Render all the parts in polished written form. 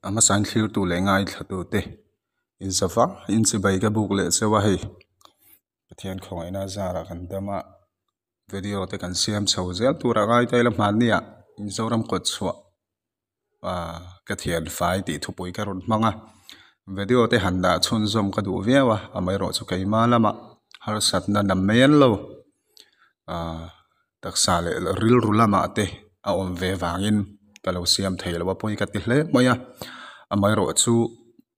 A hmasain thlirtu leh ngaithlatute inzava inchibai ka buk leh cheu a hei. Pathian khawngaihna zarah kan dam a, video te kan siam chho zel turah ngai ta ila hmanniah Mizoram kawt chhuah ah ka thian fai tih thupui ka rawn hmang a. Video te han dah chhunzawm ka duh viau a, amaherawhchu keimah lamah harsatna na men lo ah Taksa leh rilru lamah te a awm ve vangin ka lo siam thei lo a pawi ka ti hle mai a, amaherawhchu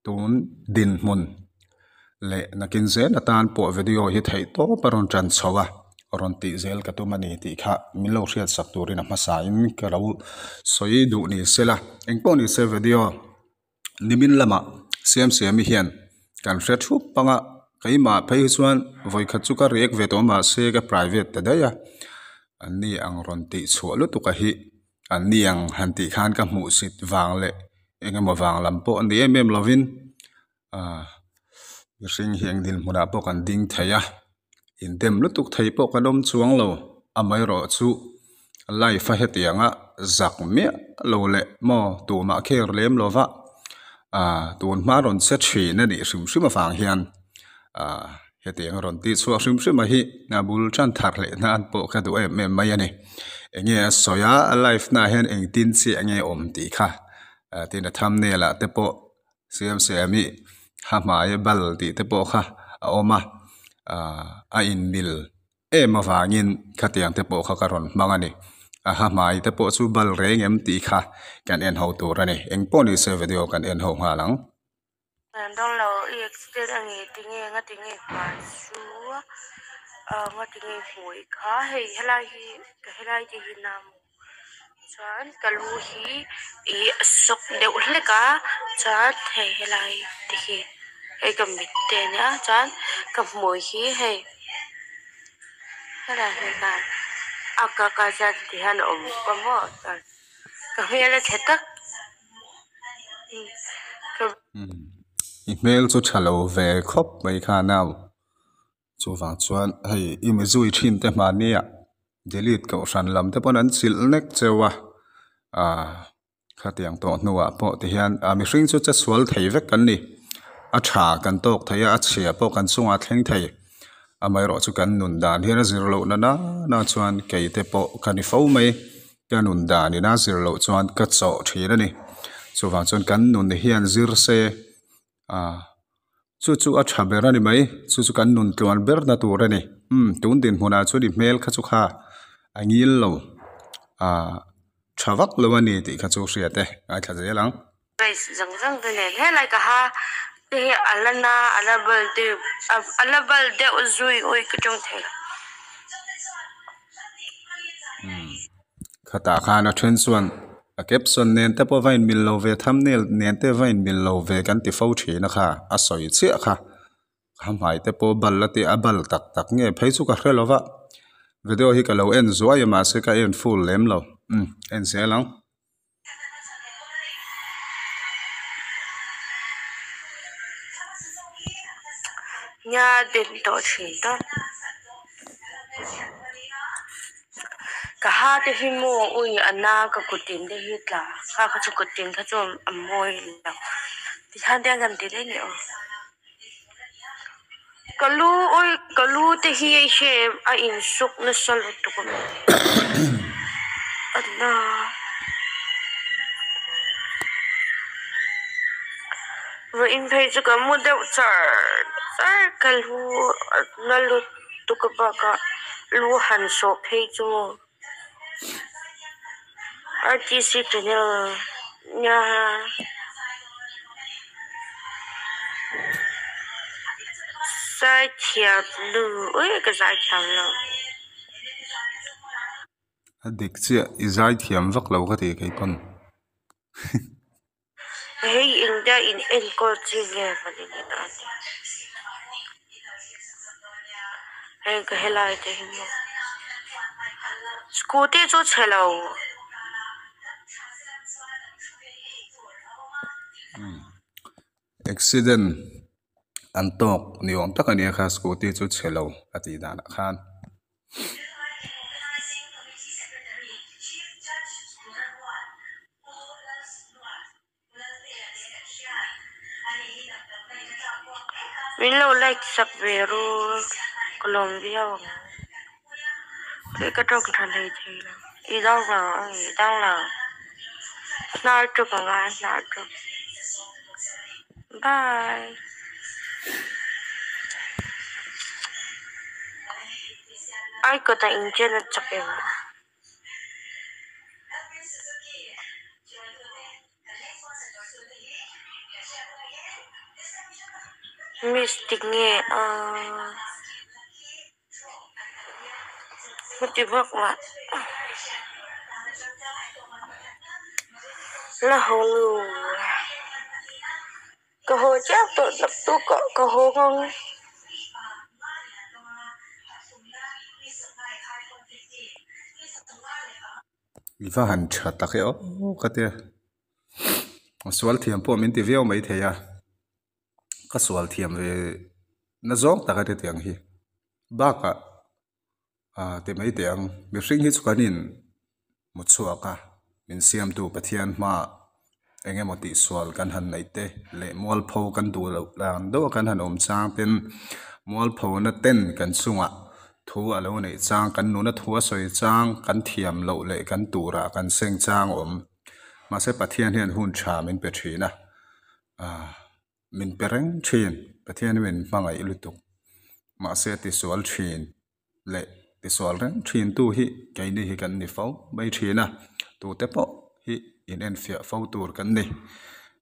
tun dinhmun leh nakin zel atan pawh video hi theih tawp a rawn tan chho a, rawn tih zel ka tum a ni tih kha min lo hriat sak turin a hmasa in ka lo sawi duh ni sela, engpawh ni se video. Nimin lamah Siamsiami hian kan hre thup pang a, keimah phei hi chuan vawikhat chu ka react ve tawh mahse ka private ta daih a, an ni ang rawn tih chhuah lutuk a hi an ni ang han tih khan ka hmuh sit vang leh eng emaw vang lam pawh a ni em em lovin ah mihring hi eng dinhmunah pawh kan ding thei a. Indem lutuk thei pawh kan awm chuang lo, amaherawhchu life a hetianga zak miah lo leh maw tumah care lem lo va ah tun hma rawn che thin a nih hrim hrim avang hian ah hetiang a rawn tih chhuah hrim hrim a hi a bul tan thar leh nan pawh ka duh em em mai a ni. Enge a sawi a, a life naah hian engtin chiah nge awm tih kha tin a thumbnail ah te pawh Siam siam i ha hmai bal tih te pawh kha a awm a ahh a inmil em avangin khatiang te pawh kha ka rawn hmang a ni a ha hmai te pawh chu bal reng em tih kha kan en ho tur a ni eng pawh ni se video kan en ho nghal ang. Dawng lo i accident a ni tinge nga tinge hmai chu ah nga tinge hmui kha hei helai hi ka helai te hi nam. Chuan ka lu hi ih a sawk deuh hlek a chuan hei helai te hi hei ka mit te a nia chuan ka hmui hi hei helai hi khan a ka ka hian ti hian a awm bawk a maw chuan ka hmel a chhe tak I hmel chu tha lo ve khawp mai kha nau. Chuvang chuan hei i mi zui thin te mahnia delete kohhran lam te pawn an chilh nek cheu a, aah khatiang tawh hnuah pawh ti hian ah mihring chu che sual thei vek kan ni, a tha kan tawk thei a, a chhia pawh kan chungah a thleng thei, amaherawh chu kan nun dan hian a zir loh na nana chuan kei te pawh ka ni fo mai, ka nun dan in a zir loh chuan ka chawh thin a ni, chuvang chuan kan nun hian zir se aah. Chu chu a tha ber a ni mai, chu chu kan nun tluan ber na tur a ni. Umm tun dinhmunah chuan i hmel kha chu kha a ngil lo ah tha vak lo a ni tih kha chu hriat e, ngaithla zel ang. Race zawng zawng te nen helai ka ha te hi a la na a la bal deuh a la bal deuh zui ui ka tawng thei lo. Umm khatah khan a then chuan A caption nen te pawh va inmil lo ve, thumbnail nen te va inmil lo ve kan ti fo thin a kha, a sawi chiah kha. Ka hmai te pawh bal a tia, a bal tak tak nge phei chu ka hre lo va. Video hi ka lo en zuai a mahse ka en full lem lo. Umm en zel ang. Nia den tawh thin ta. Ka ha te hi maw ui a na ka kut tin te hi tla kha kha chu kut tin kha chu a mawi lo tikhan te an ti daih ni aw ka lu ui ka lu te hi hei hre em a insuk nasa lutuk a a na vawiin phei chu ka mu deuh char char ka lu a na lutuk. Tuka bakah lu han sawh phei chu maw RTC channel nia Zaithiam nu ui ka zaithiam lo. A dik chiah i zaithiam vak lo ka ti kei pawn. Hei India in enkawl chi nge mawni ni ta ni. Hei ka helai te hi maw. Scooty chu chhe lo. Accident an tawk ni awm tak a nia kha scooty chu chhe lo a tih danah khan. Min lo like sak ve ru ka lawm viau ang. Kei ka tawng tha hlei thei lo. I dang lo a ni dang lo. Hnar chu ka ngai hnar chu. Bye. Ai kawtah inchen a chak em? Miss tinge a heti vak mah la haw lo ka haw chiah tawh naktuk ah ka haw ang. I va han tha tak e aw ka tia sual thiam pawh min ti viau mai thei a ka sual thiam ve na zawng tak a ti tiang hi bakah ah ti mai teh ang mihring hi chu kan in hmu chhuak a min siamtu Pathian hmaah eng emaw tihsual kan han neih te leh mualpho kan duh loh dan deuh a kan han awm chang ten mualphona ten kan chungah thu a lo neih chang kan nuna thu a sawi chang kan thiam loh leh kan turah kan seng chang a awm mahse Pathian hian hun tha min pe thin a ah min pe reng thin Pathian hi min hmangaih lutuk mahse tisual thin leh tisual reng thin tu hi keini hi kan ni fo mai thin a tute pawh hi in enfiah fo tur kan ni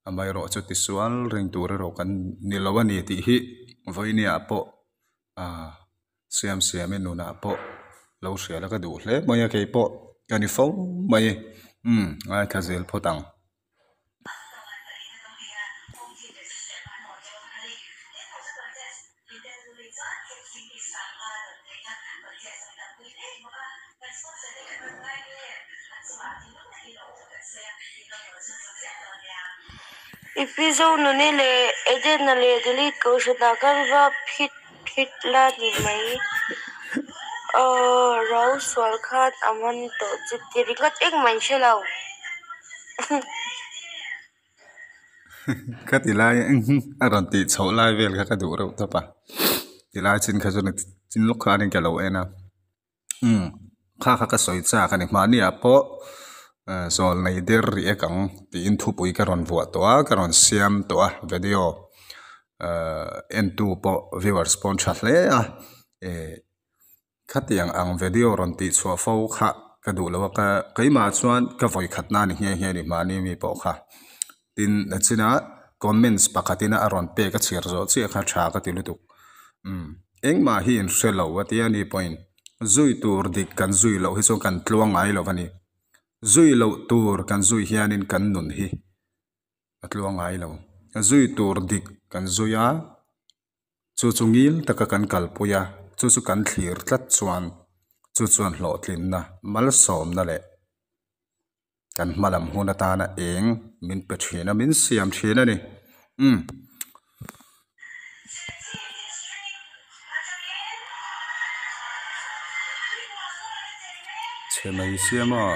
amaherawhchu tisual reng tur erawh kan ni lo a ni tih hi vawinia pawh ah siam siam in nunah pawh lo hriat a ka duh hle mai a keipawh ka ni fo mai umm ngaithla zel phawt ang. I pi Zonuni leh Edena leh Delete kohhranah kan va phit phit la ni mai. Aw rau sual khan a man tawh chu ti ringawt engmah in hre lo. Ka ti lai a rawn tih chhoh lai vel kha ka duh reuh tawp a. Ti lai chin kha chuan chin lawk khanin ka lo en a. Umm kha kha ka sawi chak a ni mahni ah pawh zawl nei der rih ek ang tiin thupui ka rawn vuah tawh a ka rawn siam tawh a video en tu pawh viewers pawh an tha hle a eh khatiang ang video rawn tih chhuah fo kha ka duh lo a ka keimah chuan ka vawi khat na ni nghe nghe a ni mahni mi pawh kha tin nachinah comments pakhat in a rawn pek a chhiar zawh chiah kha tha ka ti lutuk umm engmah hi in hre lo a tia ni pawhin zui tur dik kan zui loh hi chuan kan tluang ngai lo a ni zui loh tur kan zui hianin kan nun hi a tluang ngai lo zui tur dik kan zui a chu chu ngil taka kan kalpui a chu chu kan thlir tlat chuan chu chuan hlawhtlinna malsawmna leh. Kan hma lam hun atana eng min pe thin a, min siam thin a ni. Umm. Chhe mai sia maw?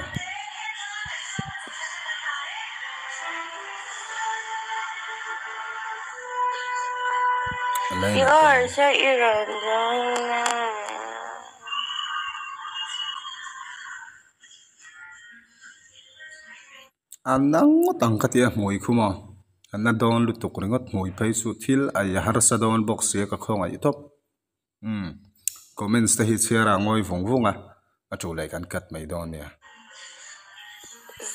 I aw sir i rawn zawng a. A na ngawt ang ka ti a hmui khum a a na dawn lutuk ringawt hmui phei chu thil a i harsa dawn bawk sia ka khawngaih tawp umm comments te hi chhiar a ngawi vung vung a a tul leh kan cut mai dawn nia.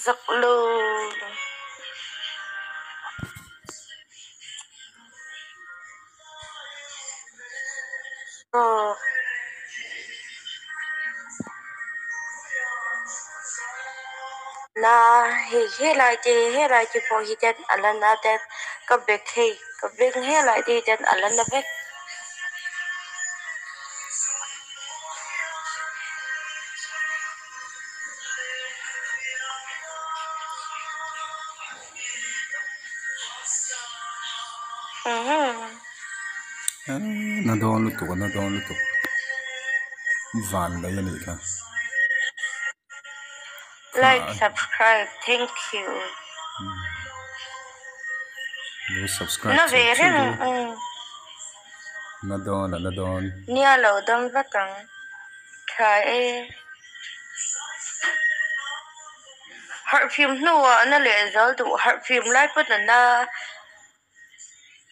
Zak lo. Na hei helai te helai te pawh hi ten a la na ten ka bag hei ka bag helai te hi ten a la na vek. Na dawn lutuk a na dawn lutuk van mai a nih kha. Like subscribe thank you. Lo subscribe Na ve chuk chuk reng u. Na dawn a na dawn. Nia lo dam vat ang. Tha e. Harhfim hnuah a na lehzual duh. Harhfim lai pawn a na.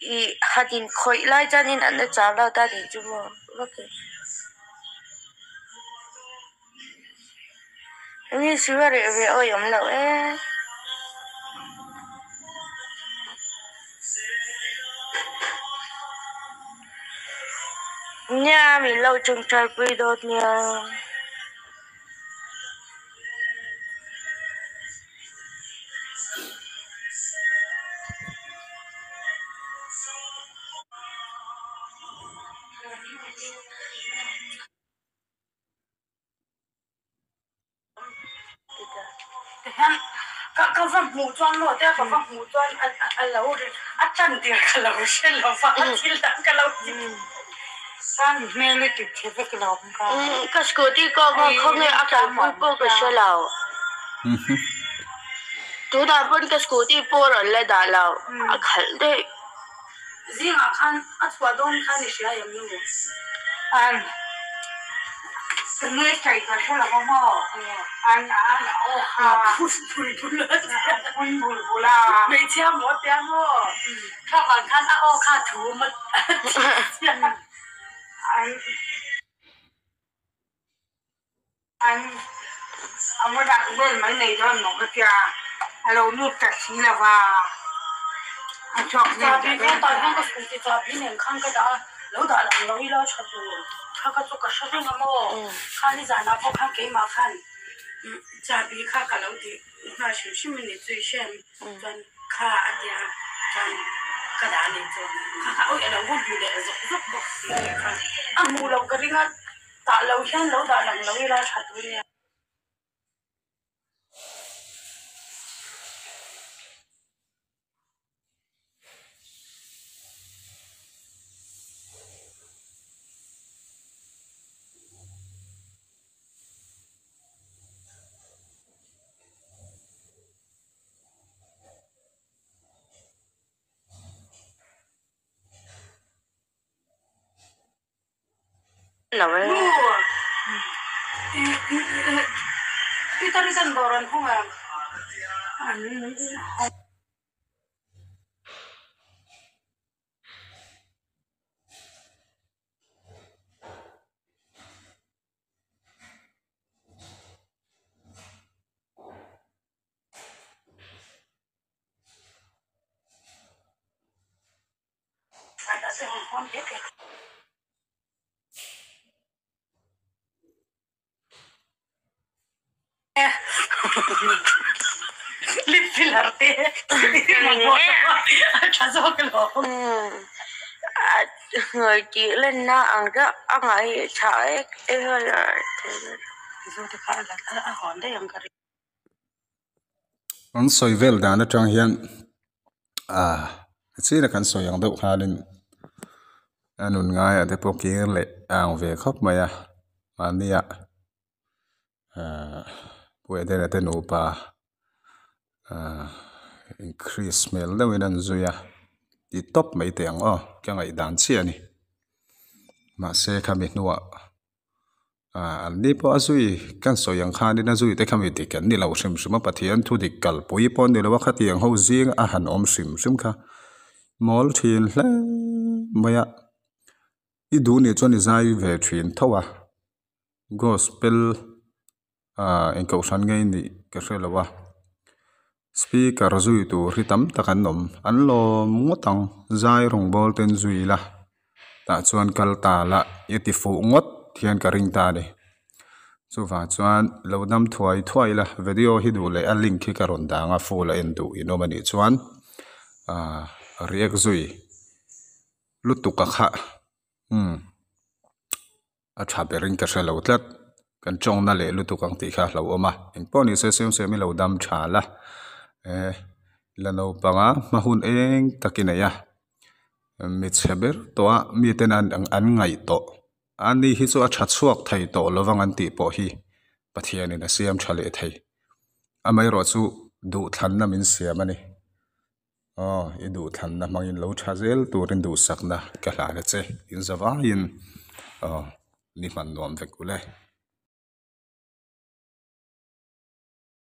I han inkhawih lai chuanin a na chang lo ta tih chu maw vak e. Mi siva reh ve awi awm lo e. Nia min lo tawngtai pui dawt nia. Ka va hmuh chuan maw tia ka va hmuh chuan a lo a tan tir ka lo hre lo va a thil dang ka lo ti Khan hmel i ti chhe vek lo ang ka. Ka scooty kawng a khawnge a kalpui pawh ka hre lo. Tunah pawn ka scooty pawh a rawn la dah lo a khalh daih. Zingah khan a chhuah dawn khan i hria em nu? An nge saih ka hre lo a maw? An an aw kha phun bul bul a phun bul bul a. Hmeichhia maw tia maw? Kha vang khan a aw kha thu a An An a va dak vel mai nei dawn maw ka tia, a lo lut ta si lo va, a chhuak vel ta daih ta. Ka scooty chahbi nen khan ka dah a, lo dah lang lo ila tha tur, kha ka chu ka hre reng a maw, kha nizanah pawh khan keimah khan chahbi kha ka lo tih nghal hrim hrim a ni chu i hriat chuan kha a tia chuan ka dah a nih chu, kha kha awih a lo va hmu leh zawk zawk bawk si kha a hmuh loh ka ring a. Tah lo hian lo dah lang lo ila tha tur nia. Lo e. Người tih lenna ang deuh a ngaih tha ek e An sawi vel dan atang hian ah chin a kan sawi ang deuh khanin a nun ngaiah te pawh kir leh a ang ve khawp mai a mahnia ah Puiadena te nupa ah increase hmel deuhin an zui a tih tawp mai teh ang aw ka ngaihdan chiah a ni mahse khami hnuah. Ah an ni pawh a zui kan sawi ang khanin a zui te kha mi dik an ni lo hrim hrim a Pathian thu dik kalpui pawh an ni lo a khatiang ho zing a han awm hrim hrim kha mawl thin hle mai a i duh nih chuan i zai ve thin tho a gospel ah eng kohhran nge nih ka hre lo a speaker zui tur hi tam tak an awm an lawm ngawt ang zai rawng bawl ten zui ila tah chuan kal ta lah i ti fuh ngawt hian ka ring ta a ni chuvang chuan lo dam thuai thuai ila video hi duh leh a link hi ka rawn dang a full a en duh in awm a nih chuan ah react zui lutuk a kha umm. A tha berin ka hre lo tlat. Kan tawngna leh lutuk ang tih kha a hlauhawm a. Engpawh ni se siam siam i lo dam tha la. Eh la naupanga hma hun eng tak i nei a. Mi chhe ber tawh a miten an an ngaih tawh. A ni hi chu a tha chhuak thei tawh lovang an tih pawh hi Pathianin a siam tha leh thei. Amaherawhchu duhthlanna min siam a ni. Aw i duhthlanna hmangin lo tha zel turin duhsakna ka hlan a che. In zavaiin aw ni hman nuam vek ule.